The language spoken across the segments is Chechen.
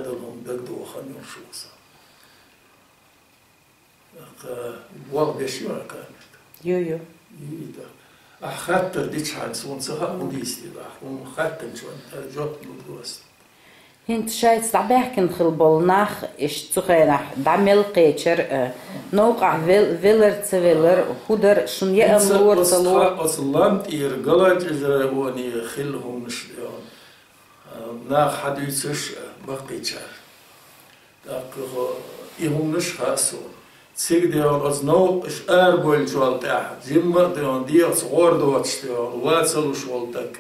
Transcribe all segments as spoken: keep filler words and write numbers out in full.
Дала хӀума дагадоха хан йолуш ву со. Аха, болх беш ю хьан камерта? Ю, ю. Йита. Ахьа хаттар дича хьан суна ца хаьа, хӀун дийцаде ахьа, хӀума хаттанчунна жоп лур ду ас. ХӀинца шайца дӀабаьхкина хила болу нах, иштта цу хенахь дӀа мел кхечара, а, новкъахь вел-, велар ца велар, хӀун дара, шуна яа лора ца лора. Оцу лам тӀера Галанчежара районе хилла хӀуманаш де. Наха хьадуьйцуш баккхийчара. ТӀаккха хо-, и хӀуманаш хаьа суна. Цига де оцу новкъаш арабевллачул тӀаьхьа, жимма а де, дегӀаца гӀор доцуш де, вац ца луш волу стаг.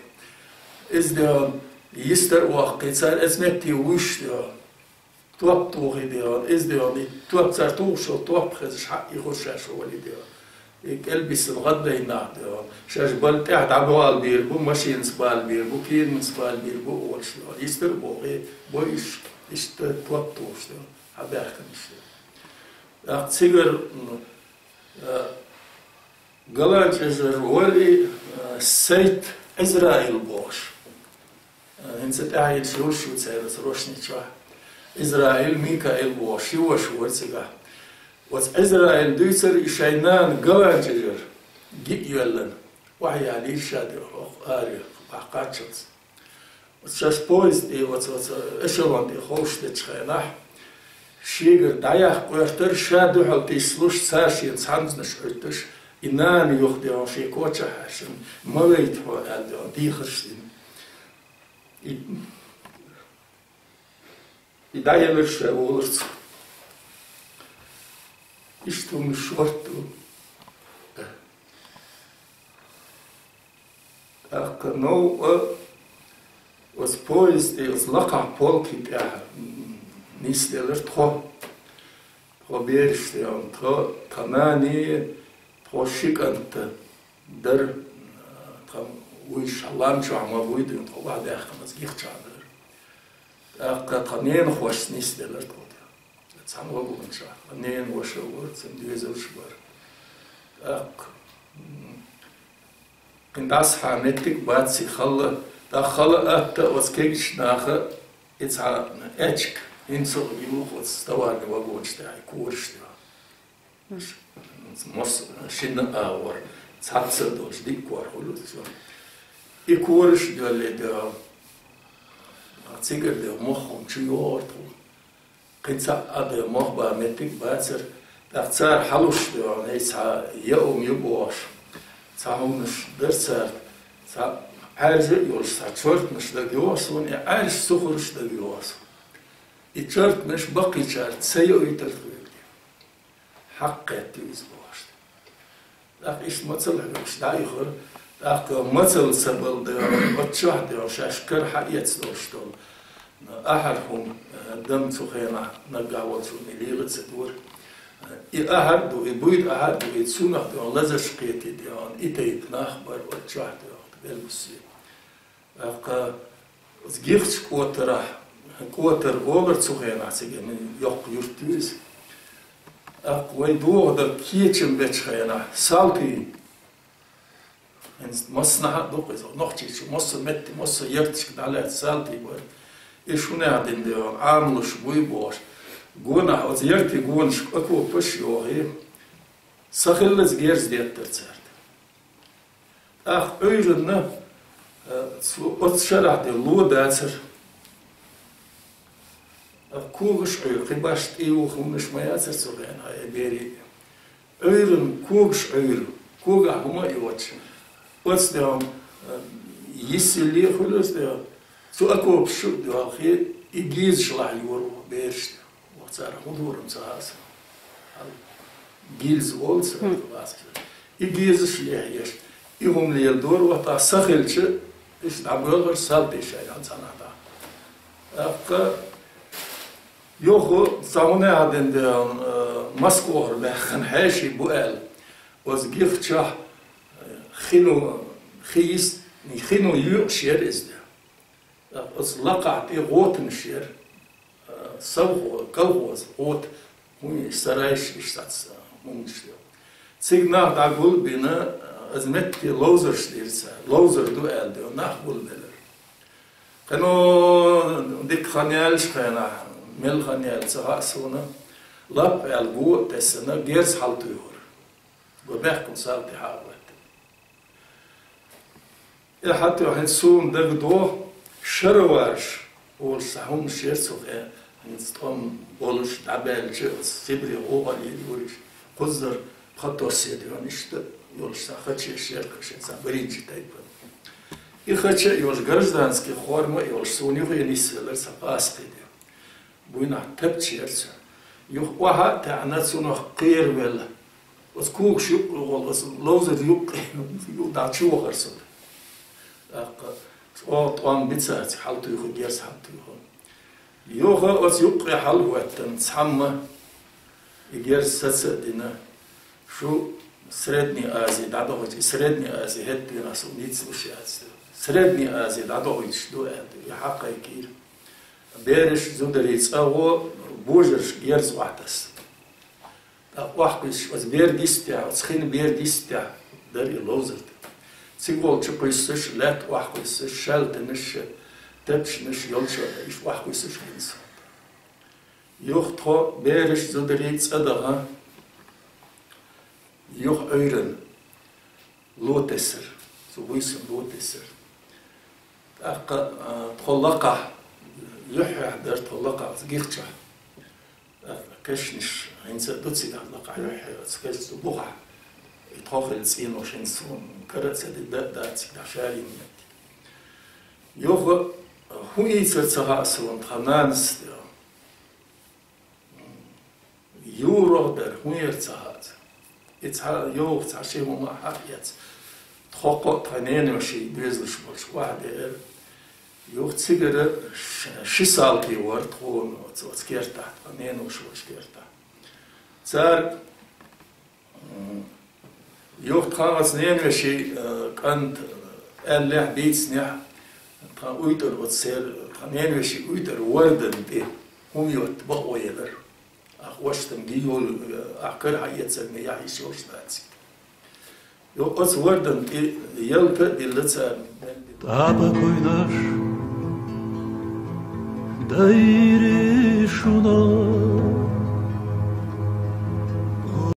Иза де, йистера ваккхий, цара оцу метте вуьйш де. Топ тухий де, иза де, и топ цара тухуш йолу топ хезаш хьаъ и хуш шаьш вали де. И кӀел биссина гӀаддайна нах де, шаьш бала тӀехь дӀабалабийр бу, машинаца балабийр бу, кийранца балабийр бу олуш де. Йистера бохий, бо уьш, иштта топ тухуш де, хьабаьхкинарш де. ТӀаккха цигара, м, а, Галанчежара вали, а, Сайт Ӏизраил бохуш. ХӀинца тӀаьхьа йолуш ю церан рошни чохь. Ӏизраил, Микаил бохуш, ши ваша вара цигахь. Оцу Ӏизраил дуьйцура и шайн нана Галанчежара, гиъ йоьллина, охьаяьллера ша де хӀокху аре, баккхаччалц. Оцу шаьш поезд тӀе, оцу, оцу эшелон тӀе ховшадечу хенахь, шегара дӀаяккха гӀоьртира, ша дуьхьал тислуш, цара шена цхьамзанаш Ӏуьттуш, и нана юха де шен кочахь хьаьшна, ма вайта хьо аьлла де, дехарш дина. И, и дӀаелира ша олура цо. Иштта хӀуманаш шортта ду. ТӀаккха новкъа оцу поезд тӀе, оцу лакхахь полки тӀехь, м, нисделира тхо. Тхо бераш де, тхо, тхан нани, тхо ши кӀант дара, тхан вуьйш лам чохь ма вуй де, тхо охьадаьхкина оцу гихчахь дара. ТӀаккха тхан ненахошца нисделира тхо де. Цхьана вагон чохь. Тхан ненаваша а вара, цуьнан доьзалш а бара. ТӀаккха, м, кхин дӀасахьа меттиг бац и халла, тӀаккха хала атта оцу кегийчу наха и цхьа эчка, хӀинца а юха оцу товарный вагонаш тӀехь и кораш де. Масса, шина агӀор, цхьацца а долуш, диъ кор хуьлу цо. И кораш а доьллий де, цигара де моххам чу йогӀура тхуна. Кхин цхьа а де мох бан меттиг а бацара. ТӀаккха цара хьалуш де, эй, цхьа яа хӀума ю бохуш. Цхьа хӀуманаш дара цара, цхьа Ӏаьржа а йолуш, цхьа чортанаш дага йогӀу суна, и Ӏаьржа сухарш дага йогӀу суна. И чортанаш баккхийчара ца йоуьйтура тхоьга. Хьакхетту иза бохуш. ТӀаккха иштта мацалла хьоьгуш дӀаихира. ТӀаккха мацалла ца балла де, оцу чохь де, шаьш кара хьаэца долуш долу ахьар хӀума, дама цу хенахь наггахь волчунна лела а ца дора. И ахьар а ду, и буйда ахьар а ду, и цунах де, лазарш кхетий де, и тайпа нах бара оцу чохь де, белгусе. ТӀаккха оцу гихчу кӀотарахь, кӀотар олура цу хенахь цига, йоккха юрт ю иза. ТӀаккха вай догӀу дара кечам бечу хенахь, салтий. ХӀинца массанхьа а ду-кх иза, Нохчийчу массо а метте, массо а ярташка дӀалаьцна салтий бара. И шуна дина де, Ӏамалуш буй бохуш. Гонахь оцу яртийн гонашка окопаш а йохий, са хиллаза герз деттара цаьрга. ТӀаккха Ӏуьйранна, э, цу, оцу шарахь де ло дацара. ТӀаккха когаш Ӏуьйра, кхин башха тӀе юха хӀуманаш ма яцара цу хенахь, э, берийн. Ӏуьйранна когаш Ӏуьйра, когахь хӀума а йоцуш. Оцу де, э, йисилли а хуьлу оцу де, цу окопаш чу а доьлхий, и гезаш лахьйора бераш де. Оха цара хӀун дора-м ца хаьа сан. Гильза олу цара, хм, вац. И гезаш лехьеш, и хӀума леладора, оха тӀаккха са хилча, иштта дӀабоьлхура салтий шайна цхьанхьа дӀа. ТӀаккха юха цхьа хӀун яхьа дина де, э, Москвахара баьхкина хьеший бу аьлла. Оцу гихчахь, э, хи ну, хи йис-, хи ну юкъаш яра иза де. Оцу лакхахь тӀе гӀотанаш яра, а, совхо-, колхоз, гӀота, хӀун ю, сарайш, иштта цхьацца хӀуманаш ю. Цига нах дӀагулбина, а, иза метте ловзарш дира цара. Ловзар ду аьлла де, нах гулбелира. Кхино дика хан яьллачу хенахь, Мел хан яьлла ца хаьа суна, лап аьлла го а тесна, герз хьалтуьйхура. Го бехкун сал тӀе хьа а ватта. Э, хьатуьйхьа хӀинца суна дагадо, шаровараш олуш цхьа хӀуманаш яра цу хе, хӀинца тӀом болуш дӀабаьлча, оцу Сибре гӀо а лелийраш, кхуззара пхи тоссе дена иштта йолуш цхьа хачеш яра, кхин цхьа баринчи тайпана. И хача а йолуш, гражданский форма а йолуш, суна юххе нисвелара цхьа паспорт. Буйнахь тапча яра цуьнан. Юха охьа а таьӀна, цунах кхеравелла. Оцу когаш юккъе гӀолла, оцу ловзар юккъе, юкъ дӀа чу вахара со. ТӀаккха чӀогӀа тӀом бицара цхьа хьалтуьйху, герз хьалтуьйху. Юха оцу юккъе хьалахӀоьттина цхьамма и герз саца а дина, шу Средний Ази дӀадохуьйту, и Средний Ази хӀетта дийнахь со ницлуш яц. Средний Ази дӀадохуьйтуш ду аьлла, и хьакхайкхийра. Бераш, зударий, цӀа гӀо, божарш герз охьатасса. ТӀаккха охьакхуьссуш, оцу бер дистехь, оцу хин бер дистехь дара и ловзар. Цига гӀолла чу кхуьссуш, лаьтта охьакхуьссуш, шаьлтанаш, тапчанаш йолчу, иштта охьакхуьссуш хин со. Юха тхо бераш, зударий цӀа даха, юха Ӏуьйранна ло тесар, цу буьйсанна ло тесар. ТӀаккха, а, тхо лакхахь, юьххьехь дара тхо лакхахь, гихчохь. ТӀаккха кешнаш хӀинца а ду цигахь лакхахь юьххьехь, оцу кешнаш ду бухахь. И тхо хилла цӀенош хӀинца суна кара а ца дина, да а дац цигахь шарийн метте. Юха хӀун ийцар ца хаьа суна тхан нанас. Юрах дара, хӀун яра ца хаьа. И цхьа йогӀу, цхьа ши хӀума хьаэца. Тхо кхо а тхан неноший доьзалш болуш охьадеара. Юха цигара ш-, ши салти вара тхуна оцу, оцу кертахь, тхан ненош волчу кертахь. Цара, м, юха тхан оцу неноший, э, кӀант, э, аьллехь, бийцинехь, тхан уьйтӀар оцу сер, тхан неноший уьйтӀар вордан тӀе хӀума йотта бакъо елара. Ахь ваштам гийо, ахь кара хьаэцарна яхь йиш йолуш дац. Йо, оцу вордан тӀе ялта а дилла царна. ТӀапа кхуьйнаш дайри шуна.